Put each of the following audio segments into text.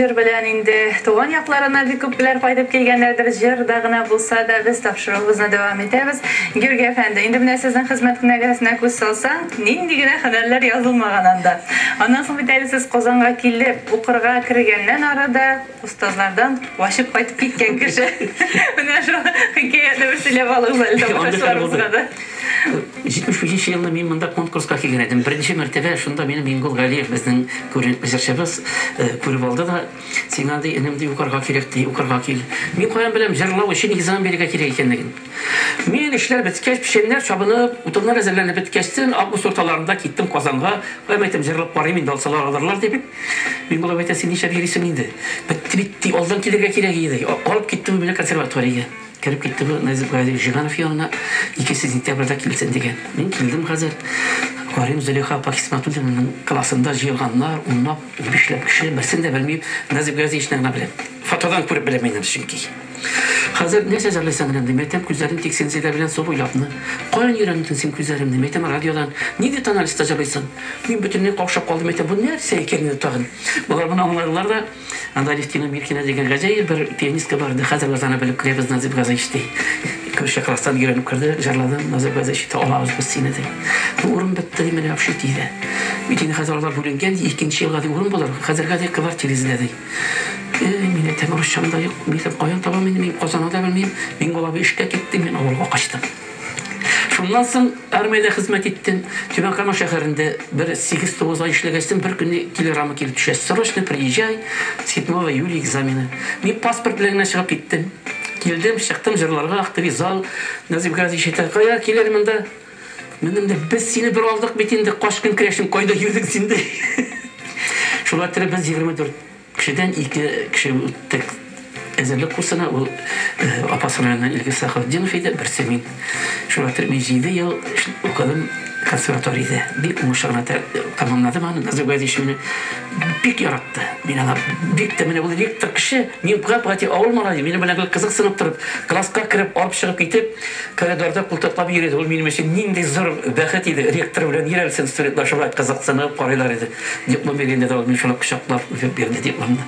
Җыр белән инде туган якларына бик күпләр кайтып килгәннәрдер. Җырда гына булса да без тапшыруыбызны дәвам итәбез. Георгий әфәнде, инде менә сезнең хезмәт кенәгәсенә күз салсаң, нинди генә һөнәрләр язылмаган анда. Аннан соң бит әле сез Казанга килеп укырга кергәннән ары да остазлардан качып кайтып киткән кеше. Менә шул хикәятне бер сөйләп алыгыз әле тамашачыларыбызга да. 75 елны мин монда конкурска килгән идем. Беренче мәртәбә шунда мине Миңгол Галиев, безнең күренекле җырчыбыз, күреп алды да, сиңа ди, энем ди, укырга кирәк ди, укырга кил. Мин каян беләм, җырлау өчен экзамен бирергә кирәк икәнлеген. Мин эшләр беткәч, печәннәр чабынып, утыннар әзерләнеп беткәчтен, август урталарында киттем Казанга. Каян әйтәм, җырлап карыйм инде, алсалар алырлар дип. Миңгол абый әйтә, син нишләп йөрисең инде? Бетте бит, ди, алдан килергә кирәк иде. Алып китте бу мине консерваториягә. Кереп китте бу Назип Газиевич Жиганов янына, 2 сентябрьдә килсен дигән. Мин килдем хәзер. Карыйм, Зөләйха апа Хисмәтуллинаның классында җыелганнар, унлап, унбишләп кеше, берсен дә белмим, Назип Газиевичны гына беләм. Фотодан күреп беләм инде чөнки. Хәзер нәрсә җырлыйсың, энем, дим, әйтәм, күзләрем тик син Зилә белән су буйлапны. Каян өйрәндең син күзләремне? Әйтәм, радиодан. Нинди тональностьта җырлыйсың? Мин бөтенләй каушап калдым, әйтәм, бу нәрсә икән инде тагын? Болар моны аңладылар да, анда Алевтина Миркина дигән гаҗәеп бер пианистка бар иде, хәзер без аны белеп керәбез, Назип Газаевич ди. Күрше класстан өйрәнеп керде, җырладым, Назип Газаевич әйтте, алабыз без сине ди. Бу урын бетте ди, менә вообще диде. Бит инде хәзер алар бүленгән ди, икенче елга ди урын булыр, хәзергә ди квартира эзлә ди. Эй, мин әйтәм, русчам да юк, мин әйтәм, каян табам инде, мин Казанны да белмим. Миңгол абый эшкә китте, мин авылга качтым. Шуннан соң армиядә хезмәт иттем. Түбән Кама шәһәрендә бер 8-9 ай эшләгәчтен, бер көнне телеграмма килеп төшә. Срочно приезжай, 7 июля экзамены. Мин паспорт белән генә чыгып киттем. Килдем, чыктым җырларга, актовый зал. Назип Газиевич әйтә, кая килер монда? Мендем дә, без сине бер алдык бит инде, качкын керәшен, кайда йөрдең син дә? Шулай итеп без 24 кешедән 2 кеше үттек. Әзерлек курсына, ул Апас районыннан Илгиз Сахаутдинов иде, берсе мин. Шулай итеп мин 7 ел укыдым консерваториядә. Бик уңышлы гына тәмамладым аны. Назип Газиевич мине бик яратты. Мин аңа бик тә, менә ул ректор кеше, мин гап-гади авыл малае, минем белән гел кызыксынып торып, класска кереп, алып чыгып китеп, коридорда култыклап йөри иде. Ул минем өчен нинди зур бәхет иде. Ректор белән йөрәлсен, студентлар шулай кызыксынып карыйлар иде. Диплом биргәндә дә ул мине шулай кочаклап үбеп бирде дипломны.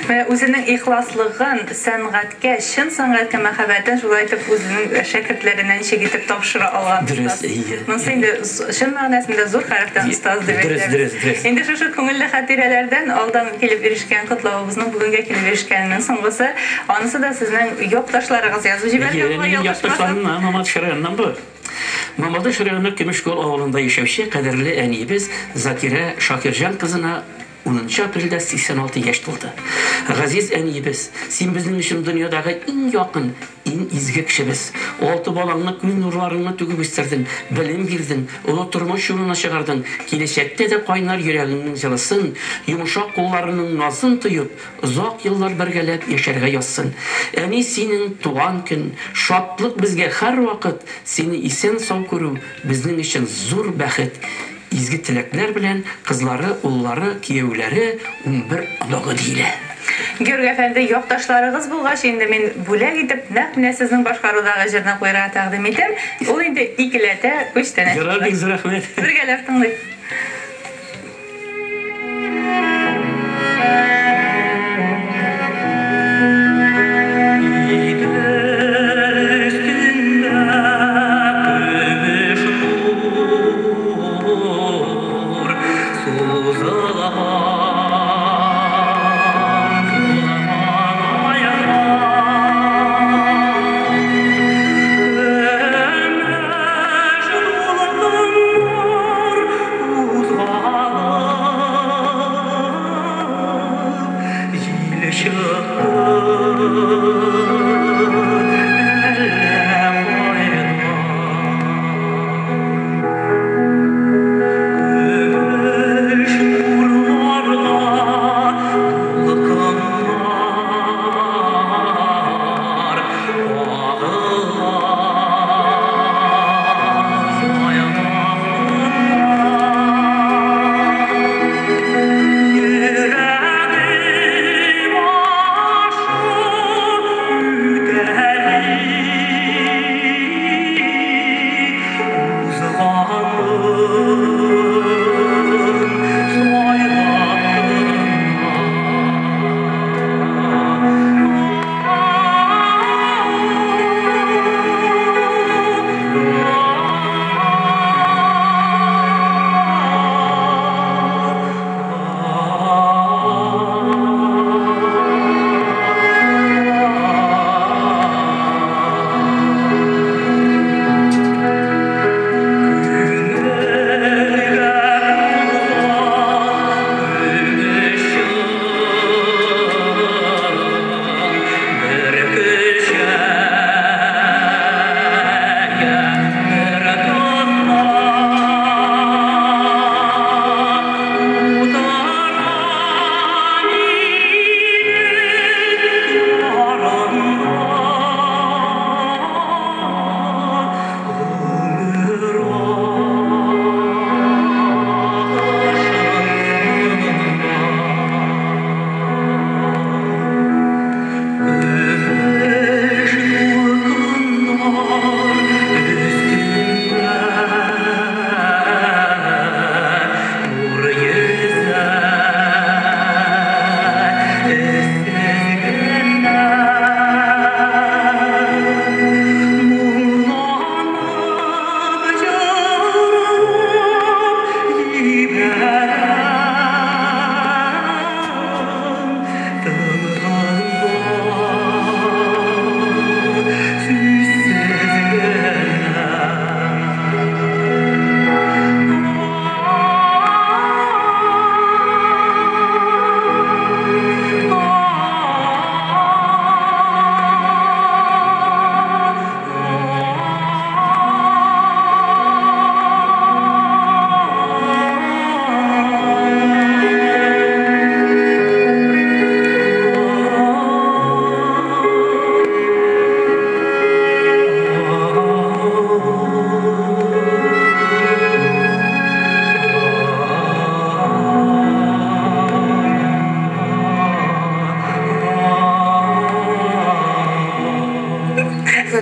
Менә үзенең ихласлыгын, сәнгатькә, чын сәнгатькә мәхәббәтен шулай итеп үзенең шәкертләренә ничек итеп тапшыра алган Дөрес, әйе. Монысы инде чын мәгънәсендә зур хәрефтән остаз дип әйтәбез. Дөрес, дөрес, дөрес. Инде шушы күңелле хатирәләрдән алдан килеп ирешкән котлавыбызның бүгенгә килеп ирешкәненең соңгысы, анысы да сезнең якташларыгыз язып җибәргән була, ялгышмасам. Мамадыш районыннан бу. Мамадыш районы Көмешкол авылында яшәүче кадерле әниебез Закирә Шакирҗан кызына 10 апрельдә 86 яшь тулды. Газиз әниебез, син безнең өчен дөньядагы иң якын, иң изге кешебез. Алты балаңны күз нурларыңны түгеп үстердең, белем бирдең, олы тормыш юлына чыгардың. Киләчәктә дә кайнар йөрәгеңнең җылысын, йомшак кулларының назын тоеп, озак еллар бергәләп яшәргә язсын. Әни, синең туган көн, шатлык безгә һәрвакыт, сине исән сау күрү безнең өчен зур бәхет. Изге теләкләр белән кызлары, уллары, кияүләре, 11 оныгы диелә. Георгий әфәнде, якташларыгыз булгач, инде мин бүләк итеп нәкъ менә сезнең башкарудагы җырны куярга тәкъдим итәм. Ул инде икеләтә күчтәнәч. Ярар, бик зур рәхмәт. Бергәләп тыңлыйк.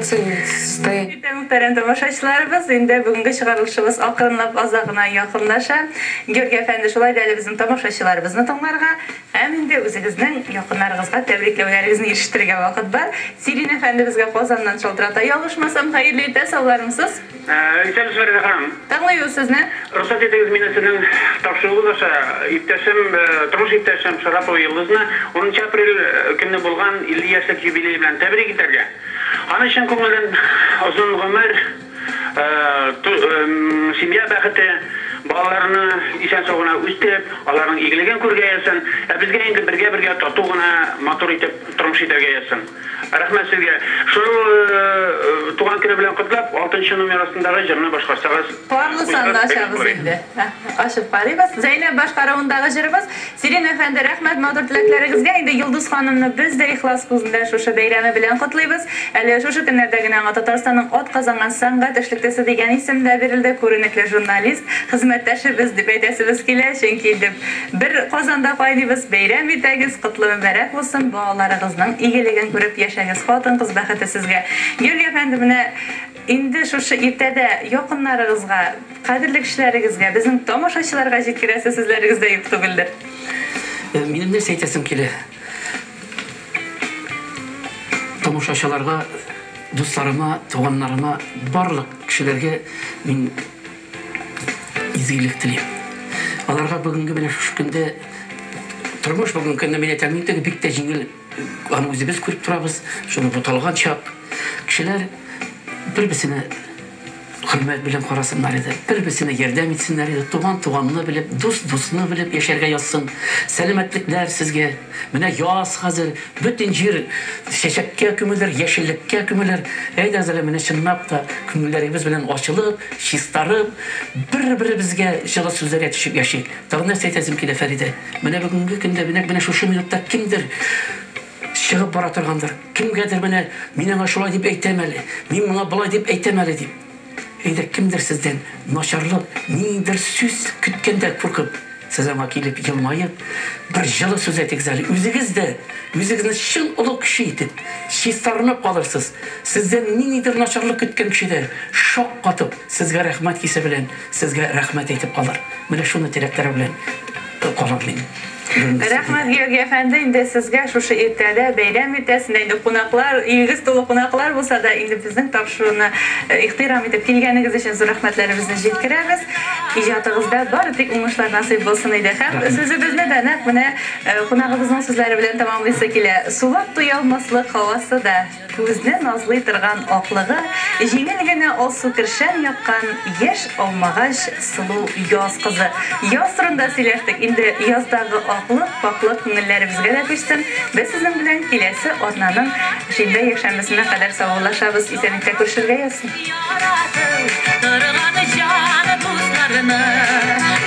оценивать состояние. Мөхтәрәм тамашачыларыбыз, инде бүгенге чыгарылышыбыз акрынлап азагына якынлаша. Георгий әфәнде, шулай да әле безнең тамашачыларыбызны тыңларга һәм инде үзегезнең якыннарыгызга тәбрикләүләрегезне ирештерергә вакыт бар. Сирин әфәнде безгә Казаннан шалтырата. Ялгышмасам, хәерле иртә, саулармысыз? Исәнмесез, Фәридә ханым. Тыңлыйбыз сезне. Рөхсәт итегез, мине сезнең тапшыруыгыз аша иптәшем, тормыш иптәшем Шарапова Йолдызны 10 апрель көнне булган 50 яшьлек юбилее белән тәбрик итәргә. Аны чын күңелдән озын гомер, семья бәхете, балаларны исән-сау гына үстереп, аларның игелеген күрергә язсын, ә безгә инде бергә-бергә тату гына матур итеп тормыш итәргә язсын. Рәхмәт сезгә. Шул туган көне белән котлап, 6 номер астындагы җырны башкарсагыз. Парлы санны ачабыз инде. Ачып карыйбыз. Зәйнәб башкаруындагы җырыбыз. Сирин әфәнде, рәхмәт матур теләкләрегезгә. Инде Йолдыз ханымны без дә ихлас күңелдән шушы бәйрәме белән котлыйбыз. Әле шушы көннәрдә генә аңа Татарстанның ат казанган сәнгать эшлеклесе дигән исем дә бирелде. Күренекле журналист, хезмәттәшебез дип әйтәсебез килә, чөнки инде бер Казанда кайныйбыз. Бәйрәм итәгез, котлы мөбарәк булсын, балаларыгызның игелеген күреп яшәгез. Хатын-кыз бәхете сезгә. Георгий әфәнде, менә инде шушы иртәдә якыннарыгызга, кадерле кешеләрегезгә, безнең тамашачыларга җиткерәсе сүзләрегез дә юк түгелдер. Минем нәрсә әйтәсем килә? Тамашачыларга, дусларыма, туганнарыма, барлык кешеләргә мин изгелек телим. Аларга бүгенге менә шушы көндә тормыш бүгенге көндә мин әйтәм, инде бик тә җиңел, аны үзебез күреп торабыз, шуны буталган чак. Кешеләр бер-берсенә хөрмәт белән карасыннар иде, бер-берсенә ярдәм итсеннәр иде, туган туганны белеп, дус дусны белеп яшәргә язсын. Сәламәтлекләр сезгә. Менә яз хәзер, бөтен җир чәчәккә күмелер, яшеллеккә күмелер. Әйдәгез әле менә чынлап та күңелләребез белән ачылып, чистарып, бер-беребезгә җылы сүзләр әйтешеп яшик. Тагын нәрсә әйтәсем килә, Фәридә? Менә бүгенге көндә, менә шушы минутта кемдер чыгып бара торгандыр. Кемгәдер менә мин аңа шулай дип әйтәм әле, мин моңа болай дип әйтәм әле дип. Әйдә, кемдер сездән начарлык, ниндидер сүз көткәндә куркып, сез аңа килеп елмаеп, бер җылы сүз әйтегез әле. Үзегез дә үзегезне чын олы кеше итеп, чистарынып калырсыз. Сездән ниндидер начарлык көткән кеше дә шок катып, сезгә рәхмәт хисе белән, сезгә рәхмәт әйтеп калыр. Менә шуны теләкләре белән калам мин. Рәхмәт, Георгий әфәнде, инде сезгә шушы иртәдә, бәйрәм иртәсендә инде кунаклар, өегез тулы кунаклар булса да, инде безнең тапшыруны ихтирам итеп килгәнегез өчен зур рәхмәтләребезне җиткерәбез. Иҗатыгызда бары тик уңышлар насыйп булсын иде. Һәм сүзебезне дә нәкъ менә кунагыбызның сүзләре белән тәмамлыйсы килә. Сулап туя алмаслык һавасы да, күзне назлый торган аклыгы, җиңел генә алсу кершән япкан яшь алмагач сылу яз кызы. Яз турында сөйләштек. Инде яздагы аклык, паклык күңелләребезгә дә күчсен. Без сезнең белән киләсе атнаның шимбә якшәмбесенә кадәр саубуллашабыз. Исәнлектә күрешергә язсын. Торган җан дусларны.